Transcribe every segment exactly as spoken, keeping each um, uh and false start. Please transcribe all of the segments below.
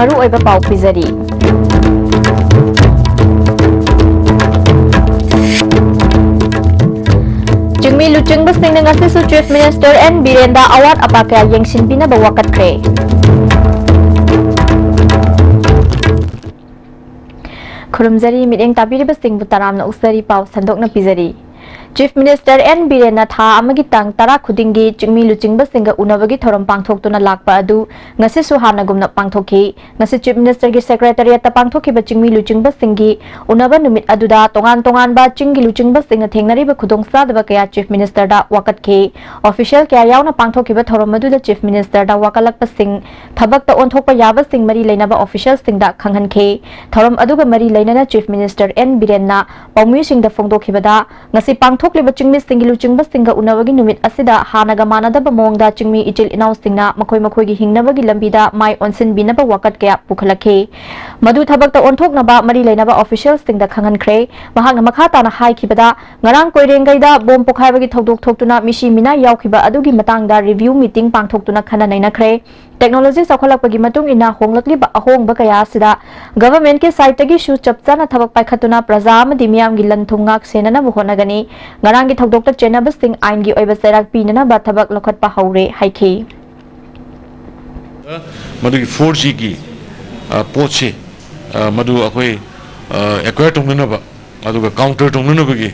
ꯃꯔꯨꯑꯣꯏꯕ ꯄꯥꯎ ꯄꯤꯖꯔꯤ꯫ ꯆꯤꯡꯃꯤ ꯂꯨꯆꯤꯡꯕꯁꯤꯡꯅ ꯉꯁꯤꯁꯨ Chief Minister ꯑꯦꯟ ꯕꯤꯔꯦꯟꯗ ꯑꯋꯥꯠ ꯑꯄꯥ ꯀꯌꯥ ꯌꯦꯡꯁꯤꯟꯕꯤꯅꯕ ꯋꯥꯀꯠꯈ꯭ꯔꯦ꯫ ꯈꯨꯔꯨꯝꯖꯔꯤ, ꯃꯤꯠꯌꯦꯡ ꯇꯥꯕꯤꯔꯤꯕꯁꯤꯡꯕꯨ ꯇꯔꯥꯝꯅ ꯑꯣꯛꯆꯔꯤ꯫ ꯄꯥꯎ ꯁꯟꯗꯣꯛꯅ ꯄꯤꯖꯔꯤ꯫ Chief Minister ꯑꯦꯟ ꯕꯤꯔꯦꯟꯅ ꯊꯥ ꯑꯃꯒꯤ ꯇꯥꯡ ꯇꯔꯥ ꯈꯨꯗꯤꯡꯒꯤ ꯆꯤꯡꯃꯤ ꯂꯨꯆꯤꯡꯕꯁꯤꯡꯒ ꯎꯅꯕꯒꯤ ꯊꯧꯔꯝ ꯄꯥꯡꯊꯣꯛꯇꯨꯅ ꯂꯥꯛꯄ ꯑꯗꯨ ꯉꯁꯤꯁꯨ ꯍꯥꯟꯅꯒꯨꯝꯅ ꯄꯥꯡꯊꯣꯛꯈꯤ꯫ ꯉꯁꯤ Chief Minister ꯒꯤ Secretariat ꯇ ꯄꯥꯡꯊꯣꯛꯈꯤꯕ ꯆꯤꯡꯃꯤ ꯂꯨꯆꯤꯡꯕꯁꯤꯡꯒꯤ ꯎꯅꯕ ꯅꯨꯃꯤꯠ ꯑꯗꯨꯗ ꯇꯣꯉꯥꯟ ꯇꯣꯉꯥꯟꯕ ꯆꯤꯡꯒꯤ ꯂꯨꯆꯤꯡꯕꯁꯤꯡꯅ ꯊꯦꯡꯅꯔꯤꯕ ꯈꯨꯗꯣꯡꯆꯥꯗꯕ ꯀꯌꯥ Chief Minister ꯗ ꯋꯥꯀꯠꯈꯤ꯫ Official ꯀꯌꯥ ꯌꯥꯎꯅ ꯄꯥꯡꯊꯣꯛꯈꯤꯕ ꯊꯧꯔꯝ ꯑꯗꯨꯗ Chief Minister ꯗ ꯋꯥꯀꯠꯂꯛꯄꯁꯤꯡ ꯊꯕꯛꯇ ꯑꯣꯟꯊꯣꯛꯄ ꯌꯥꯕꯁꯤꯡ ꯃꯔꯤ ꯂꯩꯅꯕ official ꯁꯤꯡꯗ ꯈꯪꯍꯟꯈꯤ꯫ ꯊꯧꯔꯝ ꯑꯗꯨꯒ ꯃꯔꯤ ꯂꯩꯅꯅ Chief Minister ꯑꯦꯟ ꯕꯤꯔꯦꯟꯅ ꯄꯥꯎꯃꯤꯁꯤꯡꯗ ꯐꯣꯡꯗꯣꯛꯈꯤꯕꯗ, ꯉꯁꯤ ꯄꯥꯡꯊꯣꯛꯂꯤꯕ ꯆꯤꯡꯃꯤꯁꯤꯡꯒꯤ ꯂꯨꯆꯤꯡꯕꯁꯤꯡꯒ ꯎꯅꯕꯒꯤ ꯅꯨꯃꯤꯠ ꯑꯁꯤꯗ ꯍꯥꯟꯅꯒ ꯃꯥꯟꯅꯗꯕ ꯃꯑꯣꯡꯗ ꯆꯤꯡꯃꯤ ꯏꯆꯤꯜ ꯏꯅꯥꯎꯁꯤꯡꯅ ꯃꯈꯣꯏ ꯃꯈꯣꯏꯒꯤ ꯍꯤꯡꯅꯕꯒꯤ ꯂꯝꯕꯤꯗ ꯃꯥꯏ ꯑꯣꯟꯁꯤꯟꯕꯤꯅꯕ ꯋꯥꯀꯠ ꯀꯌꯥ ꯄꯨꯈꯠꯂꯛꯈꯤ꯫ ꯃꯗꯨ ꯊꯕꯛꯇ ꯑꯣꯟꯊꯣꯛꯅꯕ ꯃꯔꯤ ꯂꯩꯅꯕ official ꯁꯤꯡꯗ ꯈꯪꯍꯟꯈ꯭ꯔꯦ꯫ ꯃꯍꯥꯛꯅ ꯃꯈꯥ ꯇꯥꯅ ꯍꯥꯏꯈꯤꯕꯗ, ꯉꯔꯥꯡ ꯀꯣꯏꯔꯦꯡꯒꯩꯗ ꯕꯣꯝ ꯄꯣꯈꯥꯏꯕꯒꯤ ꯊꯧꯗꯣꯛ ꯊꯣꯛꯇꯨꯅ ꯃꯤꯁꯤ ꯃꯤꯅꯥꯏ ꯌꯥꯎꯈꯤꯕ ꯑꯗꯨꯒꯤ ꯃꯇꯥꯡꯗ review meeting ꯄꯥꯡꯊꯣꯛꯇꯨꯅ ꯈꯟꯅ ꯅꯩꯅꯈ꯭ꯔꯦ꯫ Technology ꯆꯥꯎꯈꯠꯂꯛꯄꯒꯤ ꯃꯇꯨꯡ ꯏꯟꯅ ꯍꯣꯡꯂꯛꯂꯤꯕ ꯑꯍꯣꯡꯕ ꯀꯌꯥ ꯑꯁꯤꯗ government ꯀꯤ side ꯇꯒꯤꯁꯨ ꯆꯞ ꯆꯥꯅ ꯊꯕꯛ ꯄꯥꯏꯈꯠꯇꯨꯅ ꯄ꯭ꯔꯖꯥ ꯑꯃꯗꯤ ꯃꯤꯌꯥꯝꯒꯤ ꯂꯟ ꯊꯨꯝ ꯉꯥꯛ ꯁꯦꯟꯅꯅꯕ ꯍꯣꯠꯅꯒꯅꯤ꯫ ꯉꯔꯥꯡꯒꯤ ꯊꯧꯗꯣꯛꯇ ꯆꯦꯟꯅꯕꯁꯤꯡ ꯑꯥꯏꯟꯒꯤ ꯑꯣꯏꯕ ꯆꯩꯔꯥꯛ ꯄꯤꯅꯅꯕ ꯊꯕꯛ ꯂꯧꯈꯠꯄ ꯍꯧꯔꯦ ꯍꯥꯏꯈꯤ꯫ ꯃꯗꯨꯒꯤ four G ꯒꯤ, ꯑ, ꯄꯣꯠꯁꯤ, ꯑ, ꯃꯗꯨ ꯑꯩꯈꯣꯏ, ꯑ, acquire ꯇꯧꯅꯅꯕ, ꯑꯗꯨꯒ counter ꯇꯧꯅꯅꯕꯒꯤ,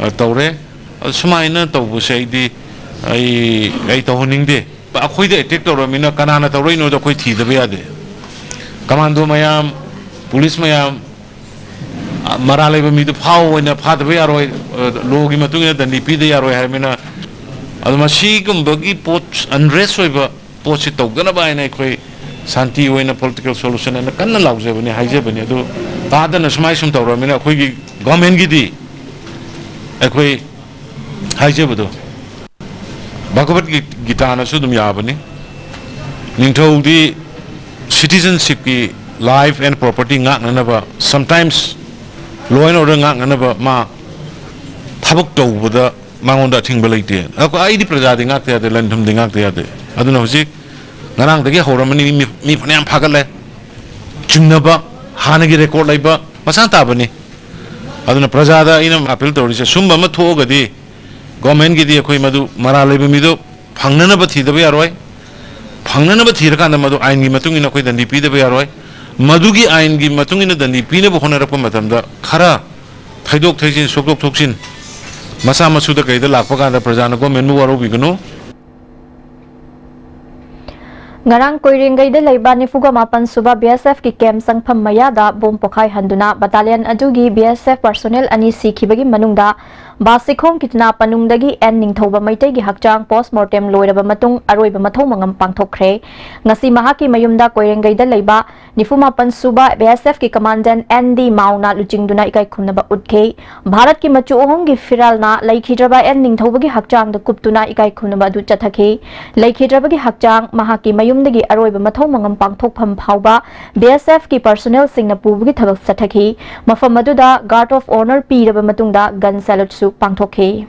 ꯑ, ꯇꯧꯔꯦ꯫ ꯑꯗꯨ ꯁꯨꯃꯥꯏꯅ ꯇꯧꯕꯁꯦ ꯑꯩꯗꯤ, ꯑꯩ, ꯑꯩ ꯇꯧꯍꯟꯅꯤꯡꯗꯦ꯫ ꯑꯩꯈꯣꯏꯗ attack ꯇꯧꯔꯃꯤꯅ ꯀꯅꯥꯅ ꯇꯧꯔꯛꯏꯅꯣꯗꯣ ꯑꯩꯈꯣꯏ ꯊꯤꯗꯕ ꯌꯥꯗꯦ꯫ Commando ꯃꯌꯥꯝ, police ꯃꯌꯥꯝ, ꯑ, ꯃꯔꯥꯜ ꯂꯩꯕ ꯃꯤꯗꯨ ꯐꯥꯎ ꯑꯣꯏꯅ ꯐꯥꯗꯕ ꯌꯥꯔꯣꯏ, ꯑ, law ꯒꯤ ꯃꯇꯨꯡ ꯏꯟꯅ ꯗꯟꯗꯤ ꯄꯤꯗ ꯌꯥꯔꯣꯏ ꯍꯥꯏꯔꯃꯤꯅ, ꯑꯗꯨ ꯃꯁꯤꯒꯨꯝꯕꯒꯤ ꯄꯣꯠ, unrest ꯑꯣꯏꯕ ꯄꯣꯠꯁꯤ ꯇꯧꯗꯅꯕ ꯍꯥꯏꯅ ꯑꯩꯈꯣꯏ ꯁꯥꯟꯇꯤ ꯑꯣꯏꯅ political solution ꯍꯥꯏꯅ ꯀꯟꯅ ꯂꯥꯎꯖꯕꯅꯤ, ꯍꯥꯏꯖꯕꯅꯤ꯫ ꯑꯗꯨ ꯇꯥꯗꯅ ꯁꯨꯃꯥꯏ ꯁꯨꯝ ꯇꯧꯔꯃꯤꯅ ꯑꯩꯈꯣꯏꯒꯤ government ꯀꯤꯗꯤ ꯑꯩꯈꯣꯏ ꯍꯥꯏꯖꯕꯗꯣ, ꯚꯒꯕꯠ ꯒꯤ-, ꯒꯤꯇꯥꯅꯁꯨ ꯑꯗꯨꯝ ꯌꯥꯕꯅꯤ꯫ ꯅꯤꯡꯊꯧꯗꯤ citizenship ꯀꯤ life and property ꯉꯥꯛꯅꯅꯕ, sometimes law and order ꯉꯥꯛꯅꯅꯕ ꯃꯥ ꯊꯕꯛ ꯇꯧꯕꯗ ꯃꯉꯣꯟꯗ ꯑꯊꯤꯡꯕ ꯂꯩꯇꯦ꯫ ꯑꯩꯈꯣꯏ, ꯑꯩꯗꯤ ꯄ꯭ꯔꯖꯥꯗꯤ ꯉꯥꯛꯇ ꯌꯥꯗꯦ, ꯂꯟ ꯊꯨꯝꯗꯤ ꯉꯥꯛꯇ ꯌꯥꯗꯦ꯫ ꯑꯗꯨꯅ ꯍꯧꯖꯤꯛ ꯉꯔꯥꯡꯗꯒꯤ ꯍꯧꯔꯝꯃꯅꯤ, ꯃꯤ, ꯃꯤ ꯐꯅꯌꯥꯝ ꯐꯥꯒꯠꯂꯦ꯫ ꯆꯤꯡꯅꯕ, ꯍꯥꯟꯅꯒꯤ ꯔꯦꯀꯣꯔꯗ ꯂꯩꯕ ꯃꯁꯥ ꯇꯥꯕꯅꯤ꯫ ꯑꯗꯨꯅ ꯄ꯭ꯔꯖꯥꯗ ꯑꯩꯅ ꯑꯥꯄꯤꯜ ꯇꯧꯔꯤꯁꯦ, ꯁꯨꯝꯕ ꯑꯃ ꯊꯣꯛꯑꯒꯗꯤ ꯒꯣꯔꯃꯦꯟꯒꯤꯗꯤ ꯑꯩꯈꯣꯏ ꯃꯗꯨ ꯃꯔꯥꯜ ꯂꯩꯕ ꯃꯤꯗꯣ ꯐꯪꯅꯅꯕ ꯊꯤꯗꯕ ꯌꯥꯔꯣꯏ꯫ ꯐꯪꯅꯅꯕ ꯊꯤꯔꯀꯥꯟꯗ ꯃꯗꯨ ꯑꯥꯏꯟꯒꯤ ꯃꯇꯨꯡ ꯏꯟꯅ ꯑꯩꯈꯣꯏ ꯗꯟꯗꯤ ꯄꯤꯗꯕ ꯌꯥꯔꯣꯏ꯫ ꯃꯗꯨꯒꯤ ꯑꯥꯏꯟꯒꯤ ꯃꯇꯨꯡ ꯏꯟꯅ ꯗꯟꯗꯤ ꯄꯤꯅꯕ ꯍꯣꯠꯅꯔꯛꯄ ꯃꯇꯝꯗ ꯈꯔ ꯊꯩꯗꯣꯛ ꯊꯩꯖꯤꯟ, ꯁꯣꯛꯇꯣꯛ ꯊꯣꯛꯆꯤꯟ ꯃꯆꯥ ꯃꯁꯨꯗ ꯀꯩꯗ ꯂꯥꯛꯄ ꯀꯥꯟꯗ ꯄ꯭ꯔꯖꯥꯅ ꯒꯣꯔꯃꯦꯟꯕꯨ ꯋꯥꯔꯧꯕꯤꯒꯅꯨ꯫ ꯉꯔꯥꯡ ꯀꯣꯏꯔꯦꯡꯒꯩꯗ ꯂꯩꯕ ꯅꯤꯐꯨꯒ ꯃꯥꯄꯟ ꯁꯨꯕ B S F ꯀꯤ ꯀꯦꯝꯞ ꯆꯪꯐꯝ ꯃꯌꯥꯗ ꯕꯣꯝ ꯄꯣꯈꯥꯏꯍꯟꯗꯨꯅ ꯕꯇꯥꯂꯤꯌꯟ ꯑꯗꯨꯒꯤ B S F ꯄꯔꯁꯣꯅꯦꯜ ꯑꯅꯤ ꯁꯤꯈꯤꯕꯒꯤ ꯃꯅꯨꯡꯗ ꯕꯥꯁꯤꯈꯣꯡ ꯀꯤꯇꯅꯥ ꯄꯅꯨꯡꯗꯒꯤ ꯑꯦꯟ ꯅꯤꯡꯊꯧꯕ ꯃꯩꯇꯩꯒꯤ ꯍꯛꯆꯥꯡ ꯄꯣꯁꯃꯣꯔꯇꯦꯝ ꯂꯣꯏꯔꯕ ꯃꯇꯨꯡ ꯑꯔꯣꯏꯕ ꯃꯊꯧ ꯃꯉꯝ ꯄꯥꯡꯊꯣꯛꯈ꯭ꯔꯦ꯫ ꯉꯁꯤ ꯃꯍꯥꯛꯀꯤ ꯃꯌꯨꯝꯗ ꯀꯣꯏꯔꯦꯡꯒꯩꯗ ꯂꯩꯕ ꯅꯤꯐꯨ ꯃꯥꯄꯟ ꯁꯨꯕ B S F ꯀꯤ ꯀꯃꯥꯟꯗꯦꯟ ꯑꯦꯟ ꯗꯤ ꯃꯥꯎꯅ ꯂꯨꯆꯤꯡꯗꯨꯅ ꯏꯀꯥꯏ ꯈꯨꯝꯅꯕ ꯎꯠꯈꯤ꯫ ꯚꯥꯔꯠꯀꯤ ꯃꯆꯨ ꯑꯍꯨꯝꯒꯤ ꯐꯤꯔꯥꯜꯅ ꯂꯩꯈꯤꯗ꯭ꯔꯕ ꯑꯦꯟ ꯅꯤꯡꯊꯧꯕꯒꯤ ꯍꯛꯆꯥꯡꯗ ꯀꯨꯞꯇꯨꯅ ꯏꯀꯥꯏ ꯈꯨꯝꯅꯕ ꯑꯗꯨ ꯆꯠꯊꯈꯤ꯫ ꯂꯩꯈꯤꯗ꯭ꯔꯕꯒꯤ ꯍꯛꯆꯥꯡ ꯃꯍꯥꯛꯀꯤ ꯃꯌꯨꯝꯗꯒꯤ ꯑꯔꯣꯏꯕ ꯃꯊꯧ ꯃꯉꯝ ꯄꯥꯡꯊꯣꯛꯐꯝ ꯐꯥꯎꯕ B S F ꯀꯤ ꯄꯔꯁꯣꯅꯦꯜꯁꯤꯡꯅ ꯄꯨꯕꯒꯤ ꯊꯕꯛ ꯆꯠꯊꯈꯤ꯫ ꯃꯐꯝ ꯑꯗꯨꯗ guard of honour ꯄꯤꯔꯕ ꯃꯇꯨꯡꯗ gun salute ꯁꯨ ꯄꯥꯡꯊꯣꯛꯈꯤ꯫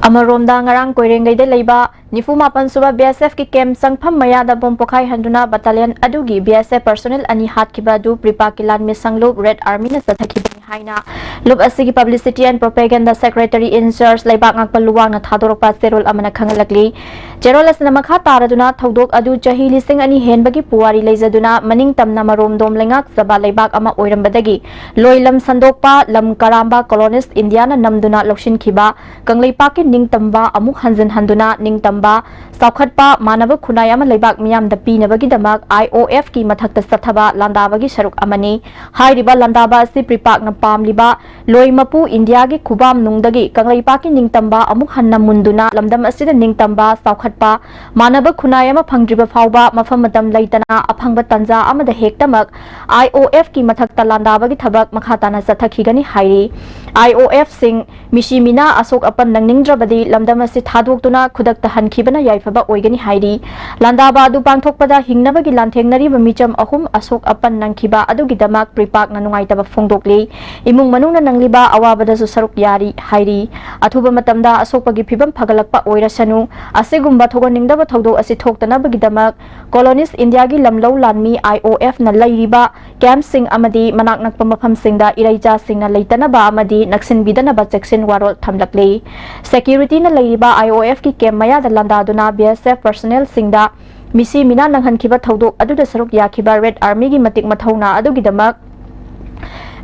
ꯑꯃꯔꯣꯝꯗ, ꯉꯔꯥꯡ ꯀꯣꯏꯔꯦꯡꯒꯩꯗ ꯂꯩꯕ ꯅꯤꯐꯨ ꯃꯥꯄꯟ ꯁꯨꯕ B S F ꯀꯤ ꯀꯦꯝꯞ ꯆꯪꯐꯝ ꯃꯌꯥꯗ ꯕꯣꯝ ꯄꯣꯈꯥꯏꯍꯟꯗꯨꯅ ꯕꯇꯥꯂꯤꯌꯟ ꯑꯗꯨꯒꯤ B S F ꯄꯔꯁꯣꯅꯦꯜ ꯑꯅꯤ ꯍꯥꯠꯈꯤꯕ ꯑꯗꯨ ꯄ꯭ꯔꯤꯄꯥꯛꯀꯤ ꯂꯥꯟꯃꯤ ꯁꯪꯂꯨꯞ ꯔꯦꯗ ꯑꯥꯔꯃꯤꯅ ꯆꯠꯊꯈꯤꯕꯅꯤ ꯍꯥꯏꯅ ꯂꯨꯞ ꯑꯁꯤꯒꯤ Publicity and Propaganda Secretary in Charge ꯂꯩꯕꯥꯛ ꯉꯥꯛꯄ ꯂꯨꯋꯥꯡꯅ ꯊꯥꯗꯣꯔꯛꯄ ꯆꯦꯔꯣꯜ ꯑꯃꯅ ꯈꯪꯍꯜꯂꯛꯂꯤ꯫ ꯆꯦꯔꯣꯜ ꯑꯁꯤꯅ ꯃꯈꯥ ꯇꯥꯔꯗꯨꯅ ꯊꯧꯗꯣꯛ ꯑꯗꯨ ꯆꯍꯤ ꯂꯤꯁꯤꯡ ꯑꯅꯤ ꯍꯦꯟꯕꯒꯤ ꯄꯨꯋꯥꯔꯤ ꯂꯩꯖꯗꯨꯅ ꯃꯅꯤꯡ ꯇꯝꯅ ꯃꯔꯣꯝꯗꯣꯝ ꯂꯩꯉꯥꯛꯆꯕ ꯂꯩꯕꯥꯛ ꯑꯃ ꯑꯣꯏꯔꯝꯕꯗꯒꯤ ꯂꯣꯏ ꯂꯝ ꯁꯟꯗꯣꯛꯄ, ꯂꯝ ꯀꯔꯥꯝꯕ colonist ꯏꯟꯗꯤꯌꯥꯅ ꯅꯝꯗꯨꯅ ꯂꯧꯁꯤꯟꯈꯤꯕ, ꯀꯪꯂꯩꯄꯥꯛꯀꯤ ꯅꯤꯡꯇꯝꯕ ꯑꯃꯨꯛ ꯍꯟꯖꯤꯟ ꯍꯟꯗꯨꯅ ꯅꯤꯡꯇꯝꯕ, ꯆꯥꯎꯈꯠꯄ, ꯃꯥꯟꯅꯕ ꯈꯨꯟꯅꯥꯏ ꯑꯃ ꯂꯩꯕꯥꯛ ꯃꯤꯌꯥꯝꯗ ꯄꯤꯅꯕꯒꯤꯗꯃꯛ I O F ꯀꯤ ꯃꯊꯛꯇ ꯆꯠꯊꯕ ꯂꯥꯟꯗꯥꯕꯒꯤ ꯁꯔꯨꯛ ꯑꯃꯅꯤ꯫ ꯍꯥꯏꯔꯤꯕ ꯂꯥꯟꯗꯥꯕ ꯑꯁꯤ ꯄ꯭ꯔꯤꯄꯥꯛꯅ ꯄꯥꯝꯂꯤꯕ ꯂꯣꯏ ꯃꯄꯨ ꯏꯟꯗꯤꯌꯥꯒꯤ ꯈꯨꯕꯥꯝ ꯅꯨꯡꯗꯒꯤ ꯀꯪꯂꯩꯄꯥꯛꯀꯤ ꯅꯤꯡꯇꯝꯕ ꯑꯃꯨꯛ ꯍꯟꯅ ꯃꯨꯟꯗꯨꯅ ꯂꯝꯗꯝ ꯑꯁꯤꯗ ꯅꯤꯡꯇꯝꯕ, ꯆꯥꯎꯈꯠꯄ, ꯃꯥꯟꯅꯕ ꯈꯨꯟꯅꯥꯏ ꯑꯃ ꯐꯪꯗ꯭ꯔꯤꯕ ꯐꯥꯎꯕ ꯃꯐꯝ ꯃꯇꯝ ꯂꯩꯇꯅ ꯑꯐꯪꯕ ꯇꯥꯟꯖꯥ ꯑꯃꯗ ꯍꯦꯛꯇꯃꯛ I O F ꯀꯤ ꯃꯊꯛꯇ ꯂꯥꯟꯗꯥꯕꯒꯤ ꯊꯕꯛ ꯃꯈꯥ ꯇꯥꯅ ꯆꯠꯊꯈꯤꯒꯅꯤ ꯍꯥꯏꯔꯤ꯫ ꯑꯥꯏ ꯑꯣ ꯑꯦꯐꯁꯤꯡ ꯃꯤꯁꯤ ꯃꯤꯅꯥ ꯑꯁꯣꯛ ꯑꯄꯟ ꯅꯪꯅꯤꯡꯗ꯭ꯔꯕꯗꯤ ꯂꯝꯗꯝ ꯑꯁꯤ ꯊꯥꯗꯣꯛꯇꯨꯅ ꯈꯨꯗꯛꯇ ꯍꯟꯈꯤꯕꯅ ꯌꯥꯏꯐꯕ ꯑꯣꯏꯒꯅꯤ ꯍꯥꯏꯔꯤ꯫ ꯂꯥꯟꯗꯥꯕ ꯑꯗꯨ ꯄꯥꯡꯊꯣꯛꯄꯗ ꯍꯤꯡꯅꯕꯒꯤ ꯂꯥꯟꯊꯦꯡꯅꯔꯤꯕ ꯃꯤꯆꯝ ꯑꯍꯨꯝ ꯑꯁꯣꯛ ꯑꯄꯟ ꯅꯪꯈꯤꯕ ꯑꯗꯨꯒꯤꯗꯃꯛ ꯄ꯭ꯔꯤꯄꯥꯛꯅ ꯅꯨꯡꯉꯥꯏꯇꯕ ꯐꯣꯡꯗꯣꯛꯂꯤ꯫ ꯏꯃꯨꯡ ꯃꯅꯨꯡꯅ ꯅꯪꯂꯤꯕ ꯑꯋꯥꯕꯗꯁꯨ ꯁꯔꯨꯛ ꯌꯥꯔꯤ ꯍꯥꯏꯔꯤ꯫ ꯑꯊꯨꯕ ꯃꯇꯝꯗ ꯑꯁꯣꯛꯄꯒꯤ ꯐꯤꯕꯝ ꯐꯒꯠꯂꯛꯄ ꯑꯣꯏꯔꯁꯅꯨ꯫ ꯑꯁꯤꯒꯨꯝꯕ ꯊꯣꯛꯍꯟꯅꯤꯡꯗꯕ ꯊꯧꯗꯣꯛ ꯑꯁꯤ ꯊꯣꯛꯇꯅꯕꯒꯤꯗꯃꯛ ꯀꯣꯂꯣꯅꯤꯁ ꯏꯟꯗꯤꯌꯥꯒꯤ ꯂꯝꯂꯧ ꯂꯥꯟꯃꯤ ꯑꯥꯏ ꯑꯣ ꯑꯦꯐꯅ ꯂꯩꯔꯤꯕ ꯀꯦꯝꯞꯁꯤꯡ ꯑꯃꯗꯤ ꯃꯅꯥꯛ ꯅꯛꯄ ꯃꯐꯝꯁꯤꯡꯗ ꯏꯔꯩꯆꯥꯁꯤꯡꯅ ꯂꯩꯇꯅꯕ ꯑꯃꯗꯤ ꯅꯛꯁꯤꯟꯕꯤꯗꯅꯕ ꯆꯦꯛꯁꯤꯟ ꯋꯥꯔꯣꯜ ꯊꯝꯂꯛꯂꯤ꯫ ꯁꯦꯀ꯭ꯌꯨꯔꯤꯇꯤꯅ ꯂꯩꯔꯤꯕ ꯑꯥꯏ ꯑꯣ ꯑꯦꯐꯀꯤ ꯀꯦꯝꯞ ꯃꯌꯥꯗ ꯂꯥꯟꯗꯥꯗꯨꯅ ꯕꯤ ꯑꯦꯁ ꯑꯦꯐ ꯄꯔꯁꯣꯅꯦꯜꯁꯤꯡꯗ ꯃꯤꯁꯤ ꯃꯤꯅꯥ ꯅꯪꯍꯟꯈꯤꯕ ꯊꯧꯗꯣꯛ ꯑꯗꯨꯗ ꯁꯔꯨꯛ ꯌꯥꯈꯤꯕ ꯔꯦꯗ ꯑꯥꯔꯃꯤꯒꯤ ꯃꯇꯤꯛ ꯃꯊꯧꯅꯥ ꯑꯗꯨꯒꯤꯗꯃꯛ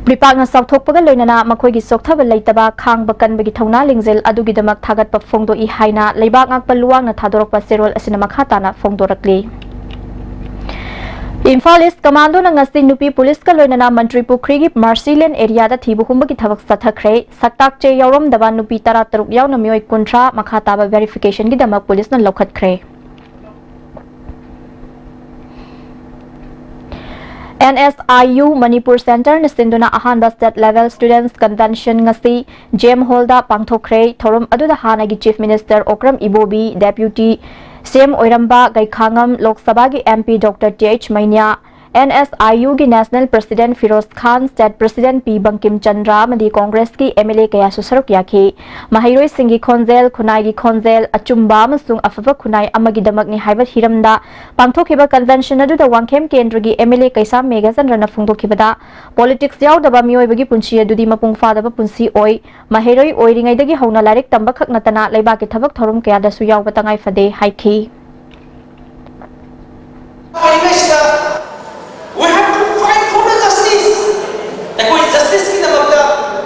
ꯄ꯭ꯔꯤꯄꯥꯛꯅ ꯆꯥꯎꯊꯣꯛꯄꯒ ꯂꯣꯏꯅꯅ ꯃꯈꯣꯏꯒꯤ ꯆꯣꯛꯊꯕ ꯂꯩꯇꯕ ꯈꯥꯡꯕ ꯀꯟꯕꯒꯤ ꯊꯧꯅꯥ ꯂꯤꯡꯖꯦꯜ ꯑꯗꯨꯒꯤꯗꯃꯛ ꯊꯥꯒꯠꯄ ꯐꯣꯡꯗꯣꯛꯏ ꯍꯥꯏꯅ ꯂꯩꯕꯥꯛ ꯉꯥꯛꯄ ꯂꯨꯋꯥꯡꯅ ꯊꯥꯗꯣꯔꯛꯄ ꯆꯦꯔꯣꯜ ꯑꯁꯤꯅ ꯃꯈꯥ ꯇꯥꯅ ꯐꯣꯡꯗꯣꯔꯛꯂꯤ꯫ ꯏꯝꯐꯥꯜ ꯏꯁ ꯀꯃꯥꯟꯗꯣꯅ ꯉꯁꯤ ꯅꯨꯄꯤ ꯄꯨꯂꯤꯁꯀ ꯂꯣꯏꯅꯅ ꯃꯟꯇ꯭ꯔꯤ ꯄꯨꯈ꯭ꯔꯤꯒꯤ ꯃꯥꯔꯁꯤꯂꯦꯟ ꯑꯦꯔꯤꯌꯥꯗ ꯊꯤꯕ ꯍꯨꯝꯕꯒꯤ ꯊꯕꯛ ꯆꯠꯊꯈ꯭ꯔꯦ꯫ ꯁꯛꯇꯥꯛ ꯆꯦ ꯌꯥꯎꯔꯝꯗꯕ ꯅꯨꯄꯤ ꯇꯔꯥ ꯇꯔꯨꯛ ꯌꯥꯎꯅ ꯃꯤꯑꯣꯏ ꯀꯨꯟꯊ꯭ꯔꯥ ꯃꯈꯥ ꯇꯥꯕ ꯚꯦꯔꯤꯐꯤꯀꯦꯁꯟꯒꯤꯗꯃꯛ ꯄꯨꯂꯤꯁꯅ ꯂꯧꯈꯠꯈ꯭ꯔꯦ꯫ N S I U Manipur ꯁꯦꯟꯇꯔꯅ ꯁꯤꯟꯗꯨꯅ ꯑꯍꯥꯟꯕ State Level Students Convention ꯉꯁꯤ ꯖꯦꯝ ꯍꯣꯜꯗ ꯄꯥꯡꯊꯣꯛꯈ꯭ꯔꯦ꯫ ꯊꯧꯔꯝ ꯑꯗꯨꯗ ꯍꯥꯟꯅꯒꯤ chief minister Okram Ibobi, deputy C M ꯑꯣꯏꯔꯝꯕ ꯒꯩꯈꯥꯉꯝ, ꯂꯣꯛ ꯁꯚꯥꯒꯤ M P doctor T H Meinya, N S I ꯌꯨꯒꯤ national president Firoz Khan, state president P Bankim Chandra ꯑꯃꯗꯤ ꯀꯣꯡꯒ꯭ꯔꯦꯁꯀꯤ ꯑꯦꯝ ꯑꯦꯜ ꯑꯦ ꯀꯌꯥꯁꯨ ꯁꯔꯨꯛ ꯌꯥꯈꯤ꯫ ꯃꯍꯩꯔꯣꯏꯁꯤꯡꯒꯤ ꯈꯣꯟꯖꯦꯜ, ꯈꯨꯟꯅꯥꯏꯒꯤ ꯈꯣꯟꯖꯦꯜ, ꯑꯆꯨꯝꯕ ꯑꯃꯁꯨꯡ ꯑꯐꯕ ꯈꯨꯟꯅꯥꯏ ꯑꯃꯒꯤꯗꯃꯛꯅꯤ ꯍꯥꯏꯕ ꯍꯤꯔꯝꯗ ꯄꯥꯡꯊꯣꯛꯈꯤꯕ ꯀꯟꯚꯦꯟꯁꯟ ꯑꯗꯨꯗ ꯋꯥꯡꯈꯦꯝ ꯀꯦꯟꯗ꯭ꯔꯒꯤ ꯑꯦꯝ ꯑꯦꯜ ꯑꯦ ꯀꯩꯁꯥꯝ ꯃꯦꯘꯆꯟꯗ꯭ꯔꯅ ꯐꯣꯡꯗꯣꯛꯈꯤꯕꯗ, ꯄꯣꯂꯤꯇꯤꯛꯁ ꯌꯥꯎꯗꯕ ꯃꯤꯑꯣꯏꯕꯒꯤ ꯄꯨꯟꯁꯤ ꯑꯗꯨꯗꯤ ꯃꯄꯨꯡ ꯐꯥꯗꯕ ꯄꯨꯟꯁꯤ ꯑꯣꯏ꯫ ꯃꯍꯩꯔꯣꯏ ꯑꯣꯏꯔꯤꯉꯩꯗꯒꯤ ꯍꯧꯅ ꯂꯥꯏꯔꯤꯛ ꯇꯝꯕ ꯈꯛ ꯅꯠꯇꯅ ꯂꯩꯕꯥꯛꯀꯤ ꯊꯕꯛ ꯊꯧꯔꯝ ꯀꯌꯥꯗꯁꯨ ꯌꯥꯎꯕ ꯇꯉꯥꯏ ꯐꯗꯦ ꯍꯥꯏꯈꯤ꯫ ꯑꯣꯏꯔꯤꯉꯩꯁꯤꯗ we have to fight for the justice. ꯑꯩꯈꯣꯏ ꯖꯁꯇꯤꯁꯀꯤꯗꯃꯛꯇ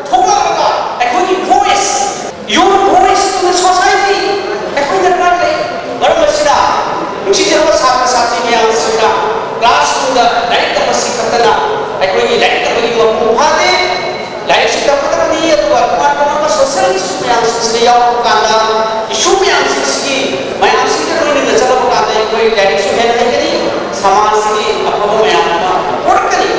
ꯊꯣꯛꯂꯛꯑꯒ ꯑꯩꯈꯣꯏꯒꯤ voice, your voice to the society ꯑꯩꯈꯣꯏ ꯗꯔꯀꯥꯔ ꯂꯩ꯫ ꯃꯔꯝ ꯑꯁꯤꯅ ꯅꯨꯡꯁꯤꯖꯔꯕ ꯁꯥꯇ꯭ꯔ ꯁꯥꯇ꯭ꯔꯤ ꯃꯌꯥꯝꯁꯤꯡꯅ ꯀ꯭ꯂꯥꯁꯔꯨꯝꯗ ꯂꯥꯏꯔꯤꯛ ꯇꯝꯕꯁꯤ ꯈꯛꯇꯅ ꯑꯩꯈꯣꯏꯒꯤ ꯂꯥꯏꯔꯤꯛ ꯇꯝꯕꯒꯤ ꯃꯄꯨꯡ ꯐꯥꯗꯦ꯫ ꯂꯥꯏꯔꯤꯛꯁꯨ ꯇꯝꯒꯗꯕꯅꯤ, ꯑꯗꯨꯒ ꯇꯣꯉꯥꯟ ꯇꯣꯉꯥꯟꯕ social issue ꯃꯌꯥꯝꯁꯤꯡꯁꯤꯗ ꯌꯥꯎꯔꯛꯄ ꯀꯥꯟꯗ, issue ꯃꯌꯥꯝꯁꯤꯒꯤ ꯃꯌꯥꯝꯁꯤꯒ ꯂꯣꯏꯅꯅ ꯆꯠꯂꯛꯄ ꯀꯥꯟꯗ ꯑꯩꯈꯣꯏ ꯂꯥꯏꯔꯤꯛꯁꯨ ꯍꯦꯟꯅ ꯍꯩꯒꯅꯤ, ꯁꯃꯥꯖꯁꯤꯒꯤ ꯑꯐꯕ ꯃꯌꯥꯝ ꯑꯃ ꯄꯨꯔꯛꯀꯅꯤ꯫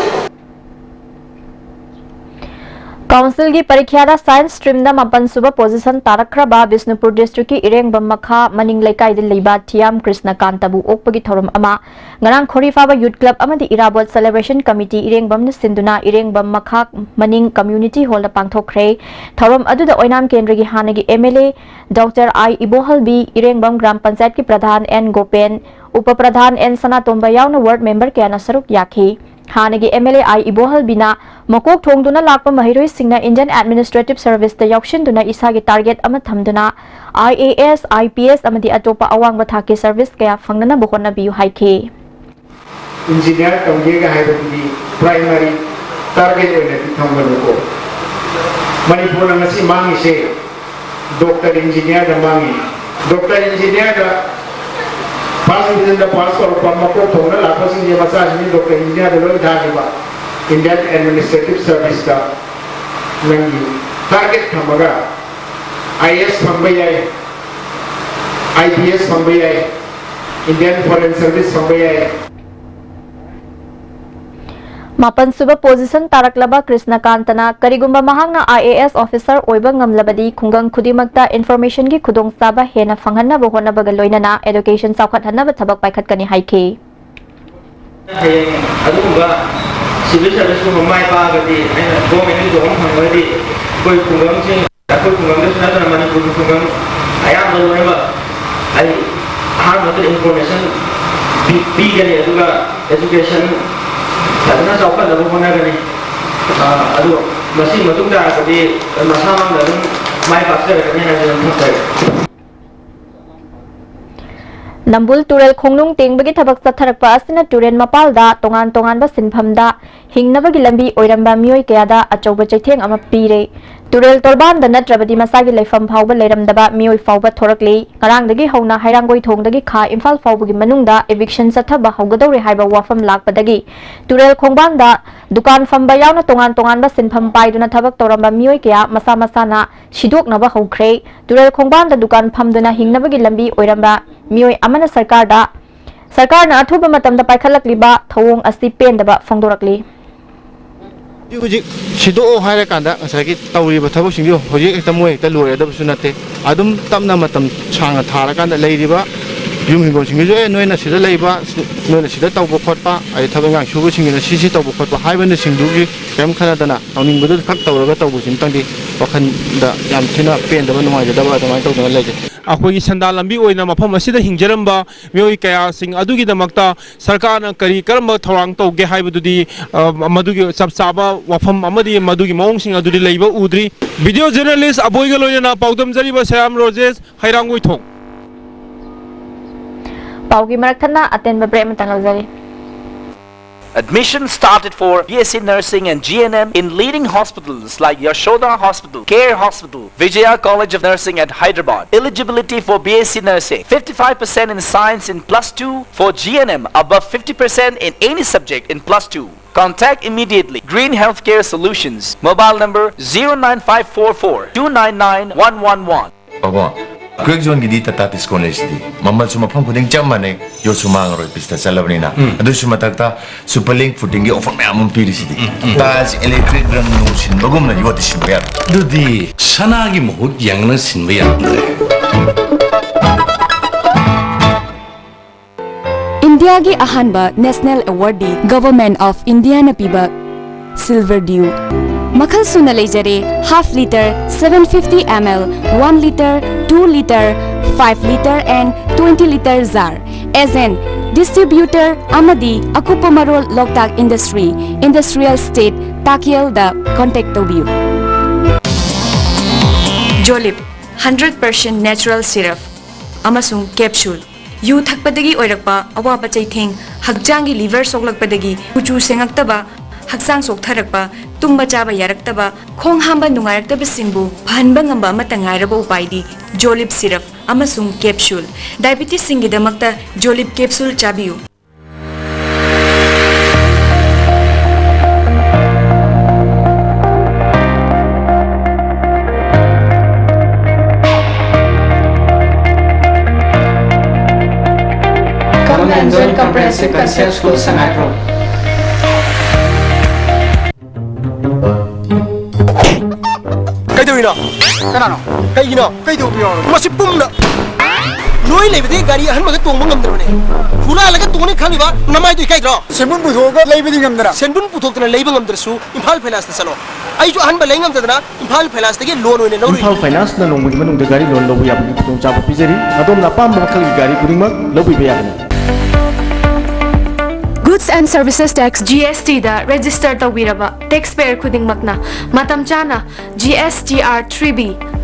ꯀꯥꯎꯟꯁꯤꯜꯒꯤ ꯄꯔꯤꯈ꯭ꯌꯥꯗ ꯁꯥꯏꯟꯁ ꯁ꯭ꯇ꯭ꯔꯤꯝꯗ ꯃꯥꯄꯟ ꯁꯨꯕ ꯄꯣꯖꯤꯁꯟ ꯇꯥꯔꯛꯈ꯭ꯔꯕ ꯕꯤꯁꯅꯨꯄꯨꯔ ꯗꯤꯁꯇ꯭ꯔꯤꯛꯀꯤ ꯏꯔꯦꯡꯕꯝ ꯃꯈꯥ ꯃꯅꯤꯡ ꯂꯩꯀꯥꯏꯗ ꯂꯩꯕ ꯊꯤꯌꯥꯝ ꯀ꯭ꯔꯤꯁꯅꯀꯥꯟꯇꯕꯨ ꯑꯣꯛꯄꯒꯤ ꯊꯧꯔꯝ ꯑꯃ ꯉꯔꯥꯡ ꯈꯣꯔꯤꯐꯥꯕ ꯌꯨꯠ ꯀ꯭ꯂꯕ ꯑꯃꯗꯤ ꯏꯔꯥꯕꯣꯠ ꯁꯦꯂꯦꯕ꯭ꯔꯦꯁꯟ ꯀꯃꯤꯇꯤ ꯏꯔꯦꯡꯕꯝꯅ ꯁꯤꯟꯗꯨꯅ ꯏꯔꯦꯡꯕꯝ ꯃꯈꯥ ꯃꯅꯤꯡ ꯀꯝꯃ꯭ꯌꯨꯅꯤꯇꯤ ꯍꯣꯜꯗ ꯄꯥꯡꯊꯣꯛꯈ꯭ꯔꯦ꯫ ꯊꯧꯔꯝ ꯑꯗꯨꯗ ꯑꯣꯏꯅꯥꯝ ꯀꯦꯟꯗ꯭ꯔꯒꯤ ꯍꯥꯟꯅꯒꯤ M L A doctor I Ibohalbi, Irengbam ꯒ꯭ꯔꯥꯝ ꯄꯟꯆꯥꯌꯠꯀꯤ ꯄ꯭ꯔꯙꯥꯟ ꯑꯦꯟ ꯒꯣꯄꯦꯟ, ꯎꯄ ꯄ꯭ꯔꯙꯥꯟ ꯑꯦꯟ ꯁꯅꯥꯇꯣꯝꯕ ꯌꯥꯎꯅ ꯋꯥꯔꯗ ꯃꯦꯝꯕꯔ ꯀꯌꯥꯅ ꯁꯔꯨꯛ ꯌꯥꯈꯤ꯫ ꯍꯥꯟꯅꯒꯤ ꯑꯦꯝ ꯑꯦꯜ ꯑꯦ ꯑꯥꯏ ꯏꯕꯣꯍꯜꯕꯤꯅ ꯃꯀꯣꯛ ꯊꯣꯡꯗꯨꯅ ꯂꯥꯛꯄ ꯃꯍꯩꯔꯣꯏꯁꯤꯡꯅ ꯏꯟꯗꯤꯌꯟ ꯑꯦꯗꯃꯤꯅꯤꯁꯇ꯭ꯔꯦꯇꯤꯚ ꯁꯔꯚꯤꯁꯇ ꯌꯥꯎꯁꯤꯟꯗꯨꯅ ꯏꯁꯥꯒꯤ ꯇꯥꯔꯒꯦꯠ ꯑꯃ ꯊꯝꯗꯨꯅ I A S, I P S ꯑꯃꯗꯤ ꯑꯇꯣꯞꯄ ꯑꯋꯥꯡꯕ ꯊꯥꯛꯀꯤ ꯁꯔꯚꯤꯁ ꯀꯌꯥ ꯐꯪꯅꯅꯕ ꯍꯣꯠꯅꯕꯤꯌꯨ ꯍꯥꯏꯈꯤ꯫ ꯏꯟꯖꯤꯅꯤꯌꯥꯔ ꯇꯝꯒꯦꯒ ꯍꯥꯏꯕꯗꯨꯗꯤ ꯄ꯭ꯔꯥꯏꯃꯥꯔꯤ ꯇꯥꯔꯒꯦꯠ ꯑꯣꯏꯅꯗꯤ ꯊꯝꯒꯅꯨꯀꯣ꯫ ꯃꯅꯤꯄꯨꯔꯅ ꯉꯁꯤ ꯃꯥꯡꯉꯤꯁꯦ ꯗꯣꯛꯇꯔ ꯏꯟꯖꯤꯅꯤꯌꯥꯔꯗ ꯃꯥꯡꯉꯤ꯫ ꯗꯣꯛꯇꯔ ꯏꯟꯖꯤꯅꯤꯌꯥꯔꯗ ꯐꯥꯔꯁ ꯗꯤꯕꯤꯖꯟꯗ ꯄꯥꯁ ꯇꯧꯔꯛꯄ ꯃꯀꯣꯛ ꯊꯣꯡꯅ ꯂꯥꯛꯄꯁꯤꯡꯁꯦ ꯃꯆꯥꯁꯤꯡꯁꯤ ꯗꯣꯛꯇꯔ ꯏꯟꯖꯤꯅꯤꯌꯥꯔꯗ ꯂꯣꯏ ꯊꯥꯈꯤꯕ꯫ ꯏꯟꯗꯤꯌꯟ ꯑꯦꯗꯃꯤꯅꯤꯁꯇ꯭ꯔꯦꯇꯤꯚ ꯁꯔꯚꯤꯁꯇ ꯅꯪꯒꯤ ꯇꯥꯔꯒꯦꯠ ꯊꯝꯃꯒ ꯑꯥꯏ ꯑꯦ ꯑꯦꯁ ꯐꯪꯕ ꯌꯥꯏ, ꯑꯥꯏ ꯄꯤ ꯑꯦꯁ ꯐꯪꯕ ꯌꯥꯏ, ꯏꯟꯗꯤꯌꯟ ꯐꯣꯔꯦꯟ ꯁꯔꯚꯤꯁ ꯐꯪꯕ ꯌꯥꯏ꯫ ꯃꯥꯄꯟ ꯁꯨꯕ ꯄꯣꯖꯤꯁꯟ ꯇꯥꯔꯛꯂꯕ ꯀ꯭ꯔꯤꯁꯅꯀꯥꯟꯇꯅ ꯀꯔꯤꯒꯨꯝꯕ ꯃꯍꯥꯛꯅ ꯑꯥꯏ ꯑꯦ ꯑꯦꯁ ꯑꯣꯐꯤꯁꯔ ꯑꯣꯏꯕ ꯉꯝꯂꯕꯗꯤ ꯈꯨꯡꯒꯪ ꯈꯨꯗꯤꯡꯃꯛꯇ ꯏꯟꯐꯣꯔꯃꯦꯁꯟꯒꯤ ꯈꯨꯗꯣꯡꯆꯥꯕ ꯍꯦꯟꯅ ꯐꯪꯍꯟꯅꯕ ꯍꯣꯠꯅꯕꯒ ꯂꯣꯏꯅꯅ ꯑꯦꯗꯨꯀꯦꯁꯟ ꯆꯥꯎꯈꯠꯍꯟꯅꯕ ꯊꯕꯛ ꯄꯥꯏꯈꯠꯀꯅꯤ ꯍꯥꯏꯈꯤ꯫ ꯍꯌꯦꯡ ꯑꯗꯨꯒꯨꯝꯕ ꯁꯤꯚꯤꯜ ꯁꯔꯚꯤꯁꯀꯨꯝꯕ ꯃꯥꯏ ꯄꯥꯛꯑꯒꯗꯤ ꯑꯩꯅ ꯒꯣꯔꯃꯦꯟꯒꯤ ꯖꯣꯕ ꯑꯃ ꯐꯪꯉꯒꯗꯤ ꯑꯩꯈꯣꯏ ꯈꯨꯡꯒꯪꯁꯤꯡ, ꯑꯩꯈꯣꯏ ꯈꯨꯡꯒꯪꯗꯁꯨ ꯅꯠꯇꯅ ꯃꯅꯤꯄꯨꯔꯒꯤ ꯈꯨꯡꯒꯪ ꯑꯌꯥꯝꯕ ꯂꯣꯏꯅꯃꯛ ꯑꯩ ꯑꯍꯥꯟꯕꯗ ꯏꯟꯐꯣꯔꯃꯦꯁꯟ ꯄꯤ-, ꯄꯤꯒꯅꯤ, ꯑꯗꯨꯒ ꯑꯦꯖꯨꯀꯦꯁꯟ ꯐꯖꯅ ꯆꯥꯎꯈꯠꯅꯕ ꯍꯣꯠꯅꯒꯅꯤ꯫ ꯑ, ꯑꯗꯨ ꯃꯁꯤꯒꯤ ꯃꯇꯨꯡ ꯇꯥꯔꯛꯄꯗꯤ ꯃꯁꯥꯃꯛꯅ ꯑꯗꯨꯝ ꯃꯥꯏ ꯄꯥꯛꯆꯔꯛꯀꯅꯤ ꯍꯥꯏꯅ ꯑꯗꯨꯝ ꯊꯝꯖꯒꯦ꯫ ꯅꯝꯕꯨꯜ ꯇꯨꯔꯦꯜ ꯈꯣꯡꯅꯨꯡ ꯇꯦꯡꯕꯒꯤ ꯊꯕꯛ ꯆꯠꯊꯔꯛꯄ ꯑꯁꯤꯅ ꯇꯨꯔꯦꯜ ꯃꯄꯥꯜꯗ ꯇꯣꯉꯥꯟ ꯇꯣꯉꯥꯟꯕ ꯁꯤꯟꯐꯝꯗ ꯍꯤꯡꯅꯕꯒꯤ ꯂꯝꯕꯤ ꯑꯣꯏꯔꯝꯕ ꯃꯤꯑꯣꯏ ꯀꯌꯥꯗ ꯑꯆꯧꯕ ꯆꯩꯊꯦꯡ ꯑꯃ ꯄꯤꯔꯦ꯫ ꯇꯨꯔꯦꯜ ꯇꯣꯔꯕꯥꯟꯗ ꯅꯠꯇ꯭ꯔꯕꯗꯤ ꯃꯁꯥꯒꯤ ꯂꯩꯐꯝ ꯐꯥꯎꯕ ꯂꯩꯔꯝꯗꯕ ꯃꯤꯑꯣꯏ ꯐꯥꯎꯕ ꯊꯣꯔꯛꯂꯤ꯫ ꯉꯔꯥꯡꯗꯒꯤ ꯍꯧꯅ ꯍꯩꯔꯥꯡꯒꯣꯏ ꯊꯣꯡꯗꯒꯤ ꯈꯥ ꯏꯝꯐꯥꯜ ꯐꯥꯎꯕꯒꯤ ꯃꯅꯨꯡꯗ ꯏꯚꯤꯛꯁꯟ ꯆꯠꯊꯕ ꯍꯧꯒꯗꯧꯔꯦ ꯍꯥꯏꯕ ꯋꯥꯐꯝ ꯂꯥꯛꯄꯗꯒꯤ ꯇꯨꯔꯦꯜ ꯈꯣꯡꯕꯥꯟꯗ ꯗꯨꯀꯥꯟ ꯐꯝꯕ ꯌꯥꯎꯅ ꯇꯣꯉꯥꯟ ꯇꯣꯉꯥꯟꯕ ꯁꯤꯟꯐꯝ ꯄꯥꯏꯗꯨꯅ ꯊꯕꯛ ꯇꯧꯔꯝꯕ ꯃꯤꯑꯣꯏ ꯀꯌꯥ ꯃꯁꯥ ꯃꯁꯥꯅ ꯁꯤꯗꯣꯛꯅꯕ ꯍꯧꯈ꯭ꯔꯦ꯫ ꯇꯨꯔꯦꯜ ꯈꯣꯡꯕꯥꯟꯗ ꯗꯨꯀꯥꯟ ꯐꯝꯗꯨꯅ ꯍꯤꯡꯅꯕꯒꯤ ꯂꯝꯕꯤ ꯑꯣꯏꯔꯝꯕ ꯃꯤꯑꯣꯏ ꯑꯃꯅ ꯁꯔꯀꯥꯔꯗ, ꯁꯔꯀꯥꯔꯅ ꯑꯊꯨꯕ ꯃꯇꯝꯗ ꯄꯥꯏꯈꯠꯂꯛꯂꯤꯕ ꯊꯧꯑꯣꯡ ꯑꯁꯤ ꯄꯦꯟꯗꯕ ꯐꯣꯡꯗꯣꯔꯛꯂꯤ꯫ ꯍꯧꯖꯤꯛ ꯍꯧꯖꯤꯛ ꯁꯤꯗꯣꯛꯑꯣ ꯍꯥꯏꯔꯀꯥꯟꯗ ꯉꯁꯥꯏꯒꯤ ꯇꯧꯔꯤꯕ ꯊꯕꯛꯁꯤꯡꯗꯨ ꯍꯧꯖꯤꯛ ꯍꯦꯛꯇ ꯃꯣꯏ ꯍꯦꯛꯇ ꯂꯣꯏꯔꯗꯕꯁꯨ ꯅꯠꯇꯦ꯫ ꯑꯗꯨꯝ ꯇꯞꯅ ꯃꯇꯝ ꯁꯥꯡꯅ ꯊꯥꯔꯀꯥꯟꯗ ꯂꯩꯔꯤꯕ ꯌꯨꯝ ꯍꯤꯡꯒꯣꯜꯁꯤꯡꯗꯨꯁꯨ, "ꯑꯦ, ꯅꯣꯏꯅ ꯁꯤꯗ ꯂꯩꯕ, ꯁꯤ-, ꯅꯣꯏꯅ ꯁꯤꯗ ꯇꯧꯕ ꯈꯣꯠꯄ, ꯑꯗꯩ ꯊꯕꯛ ꯏꯪꯈꯥꯡ ꯁꯨꯕꯁꯤꯡꯁꯤꯅ ꯁꯤ ꯁꯤ ꯇꯧꯕ ꯈꯣꯠꯄ" ꯍꯥꯏꯕꯅꯆꯤꯡꯗꯨꯒꯤ ꯀꯔꯤꯝ ꯈꯟꯅꯗꯅ ꯇꯧꯅꯤꯡꯕꯗꯨ ꯈꯛ ꯇꯧꯔꯒ ꯇꯧꯕꯁꯤꯃꯇꯪꯗꯤ ꯋꯥꯈꯜꯗ ꯌꯥꯝ ꯊꯤꯅ ꯄꯦꯟꯗꯕ, ꯅꯨꯡꯉꯥꯏꯖꯗꯕ ꯑꯗꯨꯃꯥꯏꯅ ꯇꯧꯗꯅ ꯂꯩꯖꯩ꯫ ꯑꯩꯈꯣꯏꯒꯤ ꯁꯦꯟꯗꯥꯟ ꯂꯝꯕꯤ ꯑꯣꯏꯅ ꯃꯐꯝ ꯑꯁꯤꯗ ꯍꯤꯡꯖꯔꯝꯕ ꯃꯤꯑꯣꯏ ꯀꯌꯥꯁꯤꯡ ꯑꯗꯨꯒꯤꯗꯃꯛꯇ ꯁꯔꯀꯥꯔꯅ ꯀꯔꯤ ꯀꯔꯝꯕ ꯊꯧꯔꯥꯡ ꯇꯧꯒꯦ ꯍꯥꯏꯕꯗꯨꯗꯤ, ꯑ, ꯃꯗꯨꯒꯤ ꯆꯞ ꯆꯥꯕ ꯋꯥꯐꯝ ꯑꯃꯗꯤ ꯃꯗꯨꯒꯤ ꯃꯑꯣꯡꯁꯤꯡ ꯑꯗꯨꯗꯤ ꯂꯩꯕ ꯎꯗ꯭ꯔꯤ꯫ ꯚꯤꯗꯤꯑꯣ ꯖꯔꯅꯦꯂꯤꯁ ꯑꯕꯣꯏꯒ ꯂꯣꯏꯅꯅ ꯄꯥꯎꯗꯝꯖꯔꯤꯕ ꯁꯌꯥꯝ ꯔꯣꯖꯦꯁ, ꯍꯩꯔꯥꯡꯒꯣꯏꯊꯣꯡ꯫ ꯄꯥꯎꯒꯤ ꯃꯔꯛ ꯊꯠꯅ ꯑꯇꯦꯟꯕ ꯕ꯭ꯔꯦꯛ ꯑꯃꯇꯪ ꯂꯧꯖꯔꯤ꯫ Admission started for B S C Nursing and G N M in leading hospitals like Yashoda Hospital, Care Hospital, Vijaya College of Nursing at Hyderabad. Eligibility for B S C Nursing, fifty-five percent in science in plus two, for G N M, above fifty percent in any subject in plus two. Contact immediately. Green Healthcare Solutions. Mobile number zero nine five four four two nine nine one one one. ꯄꯥꯕꯨꯡ, quake ꯖꯣꯟꯒꯤꯗꯤ Tata discount ꯂꯩꯁꯤꯗꯤ꯫ ꯃꯃꯜꯁꯨ ꯃꯐꯝ ꯈꯨꯗꯤꯡ ꯆꯞ ꯃꯥꯟꯅꯩ, ꯌꯣꯠꯁꯨ ꯃꯥꯡꯉꯔꯣꯏ, ꯄꯤꯁꯇ ꯆꯠꯂꯕꯅꯤꯅ꯫ ꯎꯝ꯫ ꯑꯗꯨꯁꯨ ꯃꯊꯛꯇ super link ꯐꯨꯇꯤꯡꯒꯤ offer ꯃꯌꯥꯝ ꯑꯃ ꯄꯤꯔꯤꯁꯤꯗꯤ꯫ ꯎꯝ, ꯎꯝ꯫ ꯇꯥꯏꯜꯁ ꯏꯂꯦꯛꯇ꯭ꯔꯤꯛ ꯔꯪ ꯅꯨꯡ ꯁꯤꯟꯕꯒꯨꯝꯅ ꯌꯣꯠꯇꯤ ꯁꯤꯟꯕ ꯌꯥꯔꯣꯏ꯫ ꯑꯗꯨꯗꯤ ꯁꯅꯥꯒꯤ ꯃꯍꯨꯠ ꯌꯥꯡꯅ ꯁꯤꯟꯕ ꯌꯥꯔꯝꯗ꯭ꯔꯦ꯫ ꯏꯟꯗꯤꯌꯥꯒꯤ ꯑꯍꯥꯟꯕ ꯅꯦꯁꯅꯦꯜ ꯑꯦꯋꯥꯔꯗꯤ ꯒꯚꯔꯟꯃꯦꯟꯠ ꯑꯣꯐ ꯏꯟꯗꯤꯌꯥꯅ ꯄꯤꯕ ꯁꯤꯜꯚꯔ ꯗ꯭ꯌꯨ꯫ ꯃꯈꯜ ꯁꯨꯅ ꯂꯩꯖꯔꯦ: half litre, seven fifty ml, one litre, two litre, five litre and twenty litre jar꯫ As an distributor ꯑꯃꯗꯤ ꯑꯀꯨꯞꯄ ꯃꯔꯣꯜ ꯂꯣꯛꯇꯥꯛ ꯏꯟꯗꯁꯇ꯭ꯔꯤ, ꯏꯟꯗꯁꯇ꯭ꯔꯤꯌꯦꯜ ꯏꯁꯇꯦꯠ, ꯇꯥꯀꯦꯜꯗ ꯀꯣꯟꯇꯦꯛ ꯇꯧꯕꯤꯌꯨ꯫ ꯖꯣꯂꯤꯞ, hundred percent natural syrup ꯑꯃꯁꯨꯡ capsule꯫ ꯌꯨ ꯊꯛꯄꯗꯒꯤ ꯑꯣꯏꯔꯛꯄ ꯑꯋꯥꯕ ꯆꯩꯊꯦꯡ, ꯍꯛꯆꯥꯡꯒꯤ ꯂꯤꯚꯔ ꯁꯣꯛꯂꯛꯄꯗꯒꯤ ꯀꯨꯆꯨ ꯁꯦꯡꯉꯛꯇꯕ, ꯍꯛꯆꯥꯡ ꯆꯣꯛꯊꯔꯛꯄ, ꯇꯨꯝꯕ ꯆꯥꯕ ꯌꯥꯔꯛꯇꯕ, ꯈꯣꯡ ꯍꯥꯝꯕ ꯅꯨꯡꯉꯥꯏꯔꯛꯇꯕꯁꯤꯡꯕꯨ ꯐꯍꯟꯕ ꯉꯝꯕ ꯑꯃꯠꯇ ꯉꯥꯏꯔꯕ ꯎꯄꯥꯏꯗꯤ ꯖꯣꯂꯤꯞ ꯁꯤꯔꯞ ꯑꯃꯁꯨꯡ ꯀꯦꯞꯁꯨꯜ꯫ ꯗꯥꯏꯕꯤꯇꯤꯁꯁꯤꯡꯒꯤꯗꯃꯛꯇ ꯖꯣꯂꯤꯞ ꯀꯦꯞꯁꯨꯜ ꯆꯥꯕꯤꯌꯨ꯫ Come and join Comprehensive Concept School, Sangairpur. ꯀꯩꯅꯣ? ꯀꯅꯥꯅꯣ? ꯀꯩꯒꯤꯅꯣ? ꯀꯩꯗꯧꯕ ꯌꯥꯎꯔꯒꯦ? ꯃꯁꯤ ꯄꯨꯝꯅ ꯅꯣꯏ ꯂꯩꯕꯗꯤ ꯒꯥꯔꯤ ꯑꯍꯟꯕꯒ ꯇꯣꯡꯕ ꯉꯝꯗ꯭ꯔꯕꯅꯦ꯫ ꯍꯨꯔꯥꯜꯂꯒ ꯇꯣꯡꯅꯤ ꯈꯜꯂꯤꯕ ꯅꯃꯥꯏꯗꯣ ꯏꯀꯥꯏꯗ꯭ꯔꯣ? ꯁꯦꯟꯕꯨꯟ ꯄꯨꯊꯣꯛꯑꯒ ꯂꯩꯕꯗꯤ ꯉꯝꯗꯅ? ꯁꯦꯟꯕꯨꯟ ꯄꯨꯊꯣꯛꯇꯅ ꯂꯩꯕ ꯉꯝꯗ꯭ꯔꯁꯨ ꯏꯝꯐꯥꯜ ꯐꯥꯏꯅꯥꯟꯁꯇ ꯆꯠꯂꯣ꯫ ꯑꯩꯁꯨ ꯑꯍꯟꯕ ꯂꯩ ꯉꯝꯗꯗꯅ ꯏꯝꯐꯥꯜ ꯐꯥꯏꯅꯥꯟꯁꯇꯒꯤ ꯂꯣꯟ ꯑꯣꯏꯅ ꯂꯧꯔꯨꯏ꯫ ꯏꯝꯐꯥꯜ ꯐꯥꯏꯅꯥꯟꯁꯅ ꯅꯣꯡꯃꯒꯤ ꯃꯅꯨꯡꯗ ꯒꯥꯔꯤ ꯂꯣꯟ ꯂꯧꯕ ꯌꯥꯕꯒꯤ ꯈꯨꯗꯣꯡꯆꯥꯕ ꯄꯤꯖꯔꯤ꯫ ꯑꯗꯣꯝꯅ ꯑꯄꯥꯝꯕ ꯃꯈꯜꯒꯤ ꯒꯥꯔꯤ ꯈꯨꯗꯤꯡꯃꯛ ꯂꯧꯕꯤꯕ ꯌꯥꯒꯅꯤ꯫ Goods and Services Tax, G S T the register ꯇꯧꯕꯤꯔꯕ taxpayer ꯈꯨꯗꯤꯡꯃꯛꯅ ꯃꯇꯝ ꯆꯥꯅ G S T R three B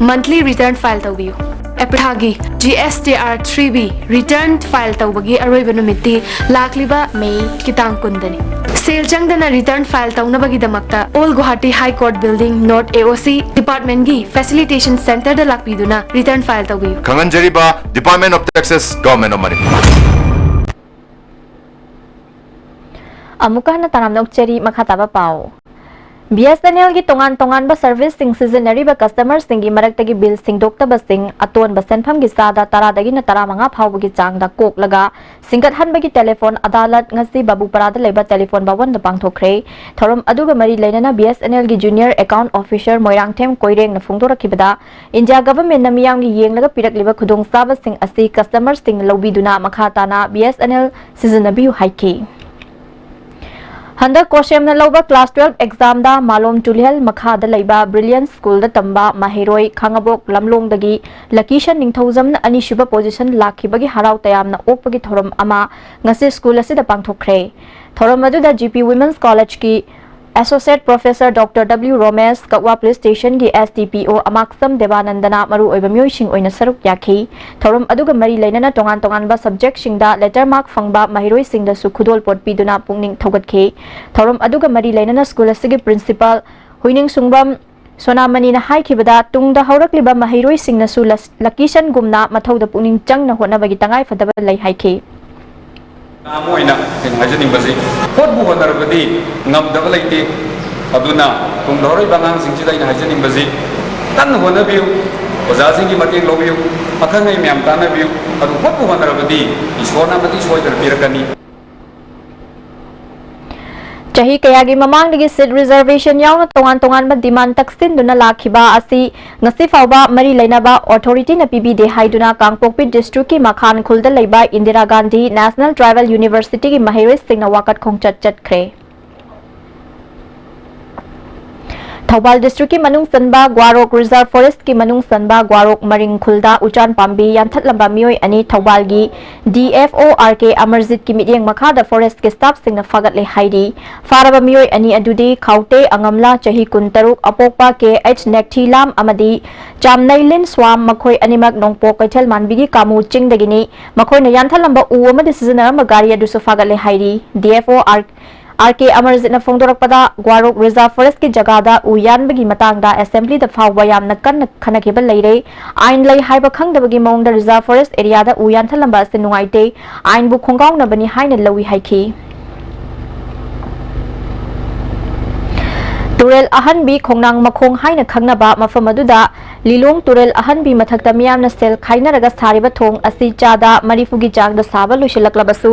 monthly return file ꯇꯧꯕꯤꯌꯨ꯫ ꯑꯦꯄ꯭ꯔꯤꯜ ꯊꯥꯒꯤ G S T R three B return file ꯇꯧꯕꯒꯤ ꯑꯔꯣꯏꯕ ꯅꯨꯃꯤꯠꯇꯤ ꯂꯥꯛꯂꯤꯕ ꯃꯦꯒꯤ ꯇꯥꯡ ꯀꯨꯟꯗꯅꯤ꯫ ꯁꯦꯜ ꯆꯪꯗꯅ return file ꯇꯧꯅꯕꯒꯤꯗꯃꯛꯇ Old Guwahati High Court Building, North A O C department ꯀꯤ facilitation center ꯗ ꯂꯥꯛꯄꯤꯗꯨꯅ return file ꯇꯧꯕꯤꯌꯨ꯫ ꯈꯪꯍꯟꯖꯔꯤꯕ, Department of Taxes, Government of Manipur꯫ ꯑꯃꯨꯛꯀ ꯍꯟꯅ ꯇꯔꯥꯝꯅ ꯑꯣꯛꯆꯔꯤ꯫ ꯃꯈꯥ ꯇꯥꯕ ꯄꯥꯎ꯫ B S N L ꯒꯤ ꯇꯣꯉꯥꯟ ꯇꯣꯉꯥꯟꯕ service ꯁꯤꯡ ꯁꯤꯖꯤꯟꯅꯔꯤꯕ customer ꯁꯤꯡꯒꯤ ꯃꯔꯛꯇꯒꯤ bill ꯁꯤꯡꯗꯣꯛꯇꯕꯁꯤꯡ ꯑꯇꯣꯟꯕ ꯁꯦꯟꯐꯝꯒꯤ ꯆꯥꯗ ꯇꯔꯥꯗꯒꯤꯅ ꯇꯔꯥꯃꯉꯥ ꯐꯥꯎꯕꯒꯤ ꯆꯥꯡꯗ ꯀꯣꯛꯂꯒ ꯁꯤꯡꯒꯠꯍꯟꯕꯒꯤ telephone ꯑꯗꯥꯂꯠ ꯉꯁꯤ ꯕꯥꯕꯨꯄꯥꯔꯥꯗ ꯂꯩꯕ telephone ꯚꯋꯟꯗ ꯄꯥꯡꯊꯣꯛꯈ꯭ꯔꯦ꯫ ꯊꯧꯔꯝ ꯑꯗꯨꯒ ꯃꯔꯤ ꯂꯩꯅꯅ B S N L ꯒꯤ junior account officer Moirangthem ꯀꯣꯏꯔꯦꯡꯅ ꯐꯣꯡꯗꯣꯔꯛꯈꯤꯕꯗ, India government ꯅ ꯃꯤꯌꯥꯝꯒꯤ ꯌꯦꯡꯂꯒ ꯄꯤꯔꯛꯂꯤꯕ ꯈꯨꯗꯣꯡꯆꯥꯕꯁꯤꯡ ꯑꯁꯤ customer ꯁꯤꯡ ꯂꯧꯕꯤꯗꯨꯅ ꯃꯈꯥ ꯇꯥꯅ B S N L ꯁꯤꯖꯤꯟꯅꯕꯤꯌꯨ ꯍꯥꯏꯈꯤ꯫ ꯍꯟꯗꯛ ꯀꯣꯁꯦꯝꯅ ꯂꯧꯕ class twelve exam ꯗ ꯃꯥꯂꯣꯝ ꯇꯨꯂꯤꯍꯜ ꯃꯈꯥꯗ ꯂꯩꯕ Brilliant School ꯗ ꯇꯝꯕ ꯃꯍꯩꯔꯣꯏ ꯈꯥꯉꯕꯣꯛ ꯂꯝꯂꯣꯡꯗꯒꯤ ꯂꯀꯤꯁꯟ ꯅꯤꯡꯊꯧꯖꯝꯅ ꯑꯅꯤꯁꯨꯕ position ꯂꯥꯛꯈꯤꯕꯒꯤ ꯍꯔꯥꯎ ꯇꯌꯥꯝꯅ ꯑꯣꯛꯄꯒꯤ ꯊꯧꯔꯝ ꯑꯃ ꯉꯁꯤ school ꯑꯁꯤꯗ ꯄꯥꯡꯊꯣꯛꯈ꯭ꯔꯦ꯫ ꯊꯧꯔꯝ ꯑꯗꯨꯗ G P Women's College ꯀꯤ Associate Professor Doctor W ꯔꯣꯃꯦꯁ, ꯀꯛꯋꯥ Police Station ꯒꯤ S D P O ꯑꯃꯥꯛꯁꯝ ꯗꯦꯕꯥꯅꯟꯗꯅ ꯃꯔꯨꯑꯣꯏꯕ ꯃꯤꯑꯣꯏꯁꯤꯡ ꯑꯣꯏꯅ ꯁꯔꯨꯛ ꯌꯥꯈꯤ꯫ ꯊꯧꯔꯝ ꯑꯗꯨꯒ ꯃꯔꯤ ꯂꯩꯅꯅ ꯇꯣꯉꯥꯟ ꯇꯣꯉꯥꯟꯕ subject ꯁꯤꯡꯗ letter mark ꯐꯪꯕ ꯃꯍꯩꯔꯣꯏꯁꯤꯡꯗꯁꯨ ꯈꯨꯗꯣꯜꯄꯣꯠ ꯄꯤꯗꯨꯅ ꯄꯨꯛꯅꯤꯡ ꯊꯧꯒꯠꯈꯤ꯫ ꯊꯧꯔꯝ ꯑꯗꯨꯒ ꯃꯔꯤ ꯂꯩꯅꯅ school ꯑꯁꯤꯒꯤ principal ꯍꯨꯏꯅꯤꯡꯁꯨꯡꯕꯝ ꯁꯣꯅꯥꯃꯅꯤꯅ ꯍꯥꯏꯈꯤꯕꯗ, ꯇꯨꯡꯗ ꯍꯧꯔꯛꯂꯤꯕ ꯃꯍꯩꯔꯣꯏꯁꯤꯡꯅꯁꯨ ꯂꯁ-, ꯂꯀꯤꯁꯟꯒꯨꯝꯅ ꯃꯊꯧꯗ ꯄꯨꯛꯅꯤꯡ ꯆꯪꯅ ꯍꯣꯠꯅꯕꯒꯤ ꯇꯉꯥꯏꯐꯗꯕ ꯂꯩ ꯍꯥꯏꯈꯤ꯫ ꯑꯃ ꯑꯣꯏꯅ ꯑꯩꯅ ꯍꯥꯏꯖꯅꯤꯡꯕꯁꯤ, ꯍꯣꯠꯄꯨ ꯍꯣꯠꯅꯔꯕꯗꯤ ꯉꯝꯗꯕ ꯂꯩꯇꯦ꯫ ꯑꯗꯨꯅ ꯇꯨꯡꯗ ꯍꯧꯔꯛꯏꯕ ꯑꯉꯥꯡꯁꯤꯡꯁꯤꯗ ꯑꯩꯅ ꯍꯥꯏꯖꯅꯤꯡꯕꯁꯤ, ꯀꯟꯅ ꯍꯣꯠꯅꯕꯤꯌꯨ, ꯑꯣꯖꯥꯁꯤꯡꯒꯤ ꯃꯇꯦꯡ ꯂꯧꯕꯤꯌꯨ, ꯑꯈꯪ ꯑꯍꯩ ꯃꯌꯥꯝ ꯇꯥꯟꯅꯕꯤꯌꯨ, ꯑꯗꯨ ꯍꯣꯠꯄꯨ ꯍꯣꯠꯅꯔꯕꯗꯤ ꯏꯁꯣꯔꯅ ꯑꯃꯗꯤ ꯁꯣꯏꯗꯅ ꯄꯤꯔꯛꯀꯅꯤ꯫ ꯆꯍꯤ ꯀꯌꯥꯒꯤ ꯃꯃꯥꯡꯗꯒꯤ seat reservation ꯌꯥꯎꯅ ꯇꯣꯉꯥꯟ ꯇꯣꯉꯥꯟꯕ demand ꯇꯛꯁꯤꯟꯗꯨꯅ ꯂꯥꯛꯈꯤꯕ ꯑꯁꯤ ꯉꯁꯤ ꯐꯥꯎꯕ ꯃꯔꯤ ꯂꯩꯅꯕ authority ꯅ ꯄꯤꯕꯤꯗꯦ ꯍꯥꯏꯗꯨꯅ ꯀꯥꯡꯄꯣꯛꯄꯤ district ꯀꯤ ꯃꯈꯥꯟ ꯈꯨꯜꯗ ꯂꯩꯕ Indira Gandhi National Tribal University ꯒꯤ ꯃꯍꯩꯔꯣꯏꯁꯤꯡꯅ ꯋꯥꯀꯠ ꯈꯣꯡꯆꯠ ꯆꯠꯈ꯭ꯔꯦ꯫ ꯊꯧꯕꯥꯜ district ꯀꯤ ꯃꯅꯨꯡ ꯆꯟꯕ ꯒ꯭ꯋꯥꯔꯣꯛ reserve forest ꯀꯤ ꯃꯅꯨꯡ ꯆꯟꯕ ꯒ꯭ꯋꯥꯔꯣꯛ ꯃꯔꯤꯡ ꯈꯨꯜꯗ ꯎꯆꯥꯟ ꯄꯥꯝꯕꯤ ꯌꯥꯟꯊꯠꯂꯝꯕ ꯃꯤꯑꯣꯏ ꯑꯅꯤ ꯊꯧꯕꯥꯜꯒꯤ D F O R K ꯑꯃꯔꯖꯤꯠꯀꯤ ꯃꯤꯠꯌꯦꯡ ꯃꯈꯥꯗ forest ꯀꯤ staff ꯁꯤꯡꯅ ꯐꯥꯒꯠꯂꯦ ꯍꯥꯏꯔꯤ꯫ ꯐꯥꯔꯕ ꯃꯤꯑꯣꯏ ꯑꯅꯤ ꯑꯗꯨꯗꯤ ꯈꯥꯎꯇꯦ ꯑꯉꯝꯂꯥ, ꯆꯍꯤ ꯀꯨꯟꯇꯔꯨꯛ, ꯑꯄꯣꯛꯄ K H ꯅꯦꯛꯊꯤꯂꯥꯝ ꯑꯃꯗꯤ ꯆꯥꯝꯅꯩꯂꯤꯟ ꯁ꯭ꯋꯥꯝ, ꯃꯈꯣꯏ ꯑꯅꯤꯃꯛ ꯅꯣꯡꯄꯣꯛ ꯀꯩꯊꯦꯜ ꯃꯥꯟꯕꯤꯒꯤ ꯀꯥꯃꯨ ꯆꯤꯡꯗꯒꯤꯅꯤ꯫ ꯃꯈꯣꯏꯅ ꯌꯥꯟꯊꯠꯂꯝꯕ ꯎ ꯑꯃꯗꯤ ꯁꯤꯖꯤꯟꯅꯔꯝꯕ ꯒꯥꯔꯤ ꯑꯗꯨꯁꯨ ꯐꯥꯒꯠꯂꯦ ꯍꯥꯏꯔꯤ꯫ D F O R R K ꯑꯃꯔꯖꯤꯠꯅ ꯐꯣꯡꯗꯣꯔꯛꯄꯗ, ꯒ꯭ꯋꯥꯔꯣꯛ reserve forest ꯀꯤ ꯖꯒꯥꯗ ꯎ ꯌꯥꯟꯕꯒꯤ ꯃꯇꯥꯡꯗ assembly ꯗ ꯐꯥꯎꯕ ꯌꯥꯝꯅ ꯀꯟꯅ ꯈꯟꯅꯈꯤꯕ ꯂꯩꯔꯦ꯫ ꯑꯥꯏꯟ ꯂꯩ ꯍꯥꯏꯕ ꯈꯪꯗꯕꯒꯤ ꯃꯑꯣꯡꯗ reserve forest area ꯗ ꯎ ꯌꯥꯟꯊꯠꯂꯝꯕ ꯑꯁꯤ ꯅꯨꯡꯉꯥꯏꯇꯦ, ꯑꯥꯏꯟꯕꯨ ꯈꯣꯡꯒꯥꯎꯅꯕꯅꯤ ꯍꯥꯏꯅ ꯂꯧꯏ ꯍꯥꯏꯈꯤ꯫ ꯇꯨꯔꯦꯜ ꯑꯍꯟꯕꯤ ꯈꯣꯡꯅꯥꯡ ꯃꯈꯣꯡ ꯍꯥꯏꯅ ꯈꯪꯅꯕ ꯃꯐꯝ ꯑꯗꯨꯗ ꯂꯤꯂꯣꯡ ꯇꯨꯔꯦꯜ ꯑꯍꯟꯕꯤ ꯃꯊꯛꯇ ꯃꯤꯌꯥꯝꯅ ꯁꯦꯜ ꯈꯥꯏꯅꯔꯒ ꯁꯥꯔꯤꯕ ꯊꯣꯡ ꯑꯁꯤ ꯆꯥꯗ ꯃꯔꯤꯐꯨꯒꯤ ꯆꯥꯡꯗ ꯁꯥꯕ ꯂꯣꯏꯁꯤꯜꯂꯛꯂꯕꯁꯨ,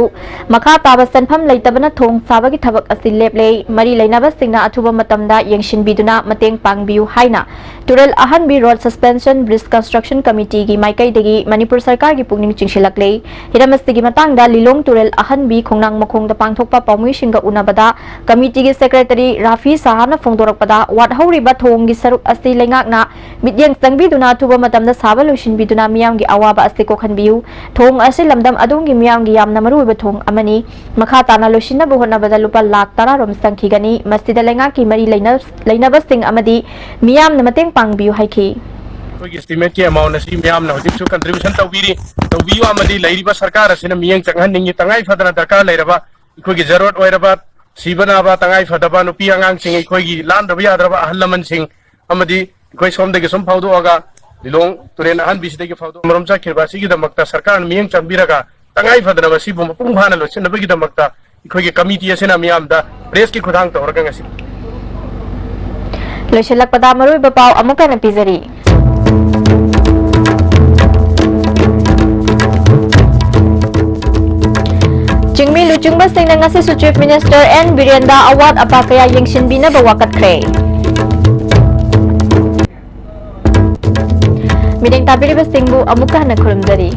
ꯃꯈꯥ ꯇꯥꯕ ꯁꯦꯟꯐꯝ ꯂꯩꯇꯕꯅ ꯊꯣꯡ ꯁꯥꯕꯒꯤ ꯊꯕꯛ ꯑꯁꯤ ꯂꯦꯞꯂꯦ꯫ ꯃꯔꯤ ꯂꯩꯅꯕꯁꯤꯡꯅ ꯑꯊꯨꯕ ꯃꯇꯝꯗ ꯌꯦꯡꯁꯤꯟꯕꯤꯗꯨꯅ ꯃꯇꯦꯡ ꯄꯥꯡꯕꯤꯌꯨ ꯍꯥꯏꯅ ꯇꯨꯔꯦꯜ ꯑꯍꯟꯕꯤ Road Suspension Bridge Construction Committee ꯒꯤ ꯃꯥꯏꯀꯩꯗꯒꯤ ꯃꯅꯤꯄꯨꯔ ꯁꯔꯀꯥꯔꯒꯤ ꯄꯨꯛꯅꯤꯡ ꯆꯤꯡꯁꯤꯜꯂꯛꯂꯦ꯫ ꯍꯤꯔꯝ ꯑꯁꯤꯒꯤ ꯃꯇꯥꯡꯗ ꯂꯤꯂꯣꯡ ꯇꯨꯔꯦꯜ ꯑꯍꯟꯕꯤ ꯈꯣꯡꯅꯥꯡ ꯃꯈꯣꯡꯗ ꯄꯥꯡꯊꯣꯛꯄ ꯄꯥꯎꯃꯤꯁꯤꯡꯒ ꯎꯅꯕꯗ committee ꯒꯤ secretary ꯔꯥꯐꯤ ꯁꯍꯥꯅ ꯐꯣꯡꯗꯣꯔꯛꯄꯗ, ꯋꯥꯠꯍꯧꯔꯤꯕ ꯊꯣꯡꯒꯤ ꯁꯔꯨꯛ ꯑꯁꯤ ꯂꯩꯉꯥꯛꯅ ꯃꯤꯠꯌꯦꯡ ꯆꯪꯕꯤꯗꯨꯅ ꯑꯊꯨꯕ ꯃꯇꯝꯗ ꯁꯥꯕ ꯂꯣꯏꯁꯤꯟꯕꯤꯗꯨꯅ ꯃꯤꯌꯥꯝꯒꯤ ꯑꯋꯥꯕ ꯑꯁꯤ ꯀꯣꯛꯍꯟꯕꯤꯌꯨ꯫ ꯊꯣꯡ ꯑꯁꯤ ꯂꯝꯗꯝ ꯑꯗꯣꯝꯒꯤ ꯃꯤꯌꯥꯝꯒꯤ ꯌꯥꯝꯅ ꯃꯔꯨꯑꯣꯏꯕ ꯊꯣꯡ ꯑꯃꯅꯤ꯫ ꯃꯈꯥ ꯇꯥꯅ ꯂꯣꯏꯁꯤꯟꯅꯕ ꯍꯣꯠꯅꯕꯗ ꯂꯨꯄꯥ ꯂꯥꯈ ꯇꯔꯥ ꯔꯣꯝ ꯆꯪꯈꯤꯒꯅꯤ꯫ ꯃꯁꯤꯗ ꯂꯩꯉꯥꯛꯀꯤ ꯃꯔꯤ ꯂꯩꯅ-, ꯂꯩꯅꯕꯁꯤꯡ ꯑꯃꯗꯤ ꯃꯤꯌꯥꯝꯅ ꯃꯇꯦꯡ ꯄꯥꯡꯕꯤꯌꯨ ꯍꯥꯏꯈꯤ꯫ ꯑꯩꯈꯣꯏꯒꯤ estimate ꯀꯤ amount ꯑꯁꯤ ꯃꯤꯌꯥꯝꯅ ꯍꯧꯖꯤꯛꯁꯨ contribution ꯇꯧꯕꯤꯔꯤ, ꯇꯧꯕꯤꯌꯨ ꯑꯃꯗꯤ ꯂꯩꯔꯤꯕ ꯁꯔꯀꯥꯔ ꯑꯁꯤꯅ ꯃꯤꯠꯌꯦꯡ ꯆꯪꯍꯟꯅꯤꯡꯏ꯫ ꯇꯉꯥꯏ ꯐꯗꯅ ꯗꯔꯀꯥꯔ ꯂꯩꯔꯕ ꯑꯩꯈꯣꯏꯒꯤ ꯖꯔꯨꯔꯠ ꯑꯣꯏꯔꯕ, ꯁꯤꯕ ꯅꯥꯕ, ꯇꯉꯥꯏ ꯐꯗꯕ ꯅꯨꯄꯤ ꯑꯉꯥꯡꯁꯤꯡ, ꯑꯩꯈꯣꯏꯒꯤ ꯂꯥꯟꯗꯕ ꯌꯥꯗ꯭ꯔꯕ ꯑꯍꯜ ꯂꯃꯟꯁꯤꯡ, ꯑꯃꯗꯤ ꯑꯩꯈꯣꯏ ꯁꯣꯝꯗꯒꯤ ꯁꯨꯝ ꯐꯥꯎꯗꯣꯛꯑꯒ ꯂꯤꯂꯣꯡ ꯇꯨꯔꯦꯜ ꯑꯍꯟꯕꯤꯁꯤꯗꯒꯤ ꯐꯥꯎꯗꯣꯛꯑ ꯃꯔꯣꯝ ꯆꯠꯈꯤꯕ ꯑꯁꯤꯒꯤꯗꯃꯛꯇ ꯁꯔꯀꯥꯔꯅ ꯃꯤꯠꯌꯦꯡ ꯆꯪꯕꯤꯔꯒ ꯇꯉꯥꯏ ꯐꯗꯅ ꯃꯁꯤꯕꯨ ꯃꯄꯨꯡ ꯐꯥꯅ ꯂꯣꯏꯁꯤꯟꯅꯕꯒꯤꯗꯃꯛꯇ ꯑꯩꯈꯣꯏꯒꯤ committee ꯑꯁꯤꯅ ꯃꯤꯌꯥꯝꯗ press ꯀꯤ ꯈꯨꯠꯊꯥꯡ ꯇꯧꯔꯒ ꯉꯁꯤ ꯂꯣꯏꯁꯤꯜꯂꯛꯄꯗ ꯃꯔꯨꯑꯣꯏꯕ ꯄꯥꯎ ꯑꯃꯨꯛ ꯍꯟꯅ ꯄꯤꯖꯔꯤ꯫ ꯃꯤ ꯂꯨꯆꯤꯡꯕꯁꯤꯡꯅ ꯉꯁꯤꯁꯨ Chief Minister N ꯕꯤꯔꯦꯟꯗ ꯑꯋꯥꯠ ꯑꯄꯥ ꯀꯌꯥ ꯌꯦꯡꯁꯤꯟꯕꯤꯅꯕ ꯋꯥꯀꯠꯈ꯭ꯔꯦ꯫ ꯃꯤꯠꯌꯦꯡ ꯇꯥꯕꯤꯔꯤꯕꯁꯤꯡꯕꯨ ꯑꯃꯨꯛꯀ ꯍꯟꯅ ꯈꯨꯔꯨꯝꯖꯔꯤ꯫